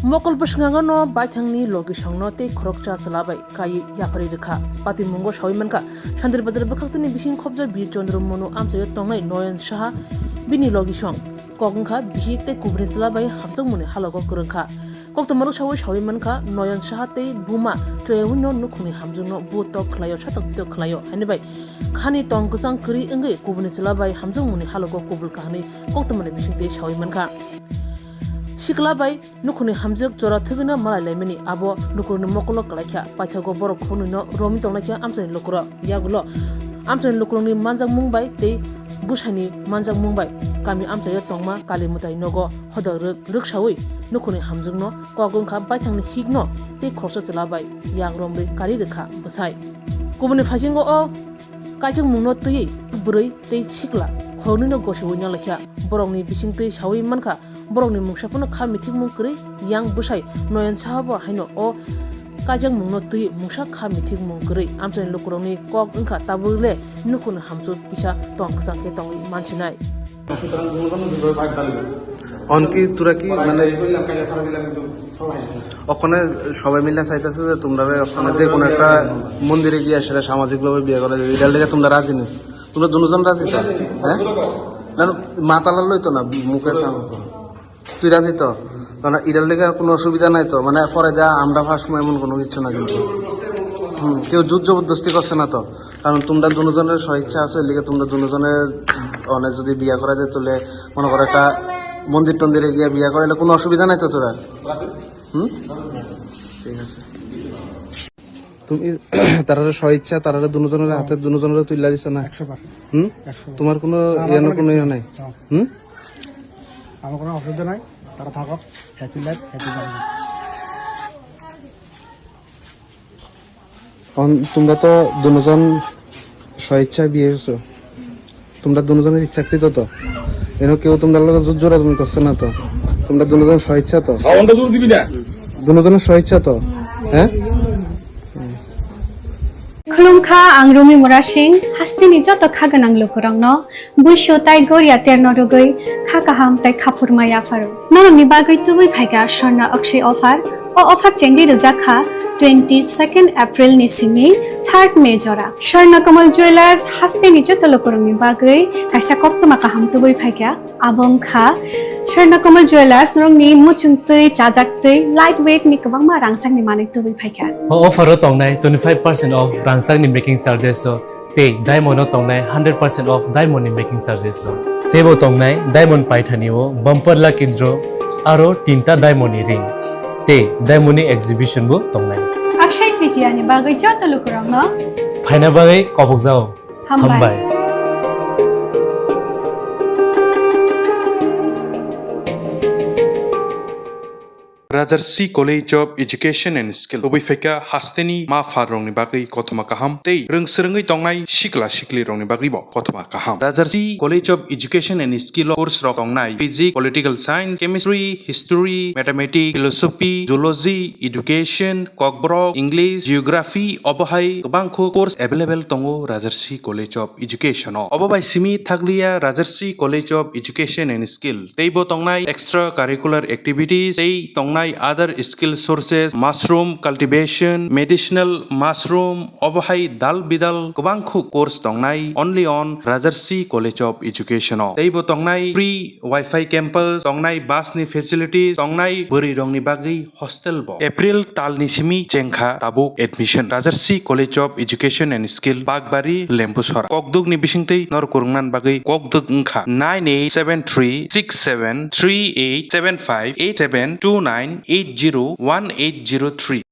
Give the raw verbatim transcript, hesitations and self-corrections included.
Mokol bwskango no baithangni logisongno tei khoroksa chwla bai kaiwi yapharwi rwkha. Patimungo sawi mankha, Shantir Bazar bwkhakchani bising khobjak Bir Chandra Manu amchaio tongnai Noyon Saha bini logisong. Kok wngkha bihik tei kubuni chwla bai hamjakmungni halogo kwrwngkha. Koktwma rwksawi sawi mankha, Noyon Saha tei buma chwewino nukhungni hamjakno bu tok khlaio, satok bitok khlaio, haini bai khani tong kwchang kwrwi wngwi kubuni chwla bai hamjakmungni halogo kubul kha hwnwi koktwmani bisingtwi sawi mankha. Sikla bai nukhungni hamjak jora thwgwino malai laimani abo nukhungni mokolo kwlaikha, paithago borok khoroknwino romwi tonglaikha amchaini lukurok. Yagulo amchaini lukurokni manjakmung bai tei bwsaini manjakmung bai kami amchaio tongma kali mwtai nogo hodok rwk rwksawi nukhungni hamjakno kok wngkha baithangni hikno tei khoroksa chwla bai yak romwi kari rwkha bwsai. Kubuni phaisingo o kaijakmungno twiwi bwrwi tei sikla khoroknwino gosiwi nanglaikha. Borokni bisingtwi sawi mankha, borokni mungsa phano kha mithikmung kwrwi yang bwsai Noyon Saha bo haino o kaijakmungno twiwi mungsa kha mithikmung kwrwi. Amchaini lukurokni kok wngkha tabuk le nukhungni hamjak kisa tong kwchang khe tongwi mansinai. সুতরাং দুজন দুইভাবে ভাগ ডালবে। অনকি তোরা কি মানে ওখানে সবাই মিলে চাইতেছে যে তোমরা ওখানে যে কোনো একটা মন্দিরে গিয়ে আসলে সামাজিকভাবে বিয়ে করে দিবে, এটার লেগে তোমরা রাজি নেই? তোমরা দুজন রাজি তো? হ্যাঁ? না, না, মাতালা লইতো না, মুখে সামনে। তুই রাজি তো? কারণ এটার লেগে আর কোনো অসুবিধা নাই তো, মানে পরে যা আমরা ফার্স্ট এমন কোনো কিছু না কিন্তু। হুম, কেউ জোর জবরদস্তি করছে না তো? কারণ তোমরা দুজনের স্বইচ্ছা আছে, এর লিগে তোমরা দুজনের মানে যদি বিয়া করা যায়, তাহলে মনে করো একটা মন্দির টন্দিরে গিয়ে বিয়া করাইলে কোনো অসুবিধা নাই তো তোরা? হুম? ঠিক আছে। তুমি তারারে স্বইচ্ছা, তারারে দুজনের হাতে দুজনের তুইলা দিছ না? একশো বার। হুম? একশো বার। তোমার কোনো আমার ইয়ানো কোনো কোনো কিছু ইয়ে নাই? নাই। হ্যাঁ। হুম? আমার কোনো অসুবিধা নাই, তারা থাকো, happy life, happy family. On-, তোমরা তো দুজন স্বইচ্ছা বিয়ে হয়েছো, তোমরা দুজনের ইচ্ছাকৃত তো? এনে কেউ তোমরা লোক জোর জোরাজুরি করছে না তো? তোমরা দুজন স্বইচ্ছা তো? সাউন্ডটা জোর দিবি না। দুজনের স্বইচ্ছা তো? হ্যাঁ? Khulumkha, ang Rumi Murasing, hasteni joto kha gwnang lukurokno buisu tai goria terno rwgwi kha kaham tai khaphurma yapharo. Norokni bagwi tubui phaikha Swarna Akshay offer. O offer chengwi rwjak kha twenty second April ni simi third May jora. Swarna Kamal Jewellers hasteni joto lukurokni bagwi kaisa koktwma kaham tubui phaikha. Abo wngkha Swarna Kamal Jewellers, norokni muchungtwi, chajaktwi, light weight ni kwbangma rangchakni manwi tubui phaikha. O offer o tongnai twenty five percent off rangchakni making charges o tei diamond o tongnai hundred percent off diamond ni making charges o. Teibo tongnai diamond paithani o bumper lucky draw aro tinta diamond ni ring tei diamond ni exhibition bo tongnai. Akshay Tritiya ni bagwi joto lukurokno phaina bagwi kobokjao. Hambai. Hambai. Rajarsi College of Education and Skill. Tubui phaikha hasteni ma pharrokni bagwi kothoma kaham tei rwng swrwngwi tongnai sikla siklirokni bagwibo kothoma kaham. Rajarsi College of Education and Skill o course rok tongnai Physics, Political Science, Chemistry, History, Mathematics, Philosophy, Zoology, Education, Kokborok, English, Geography, obo hai kwbangkho course available tongo Rajarsi College of Education o. Obo bai simi thakliya Rajarsi College of Education and Skill. Teibo tongnai extra curricular activities, tei tongnai other skill sources, mushroom cultivation, medicinal mushroom, obo hai dal bidal kwbangkho course tongnai only on Rajarsi College of Education o. Teibo tongnai free Wi-Fi campus, tongnai bus ni facilities, tongnai bwrwi rokni bagwi hostel bo. April tal ni simi chengkha tabuk admission. Rajarsi College of Education and Skill, Bakbari, Lembusora. Kokduk ni bisingtwi nor kwrwngna bagwi kokduk wngkha nine eight seven three six seven three eight seven five eight seven two nine eight zero one eight zero three.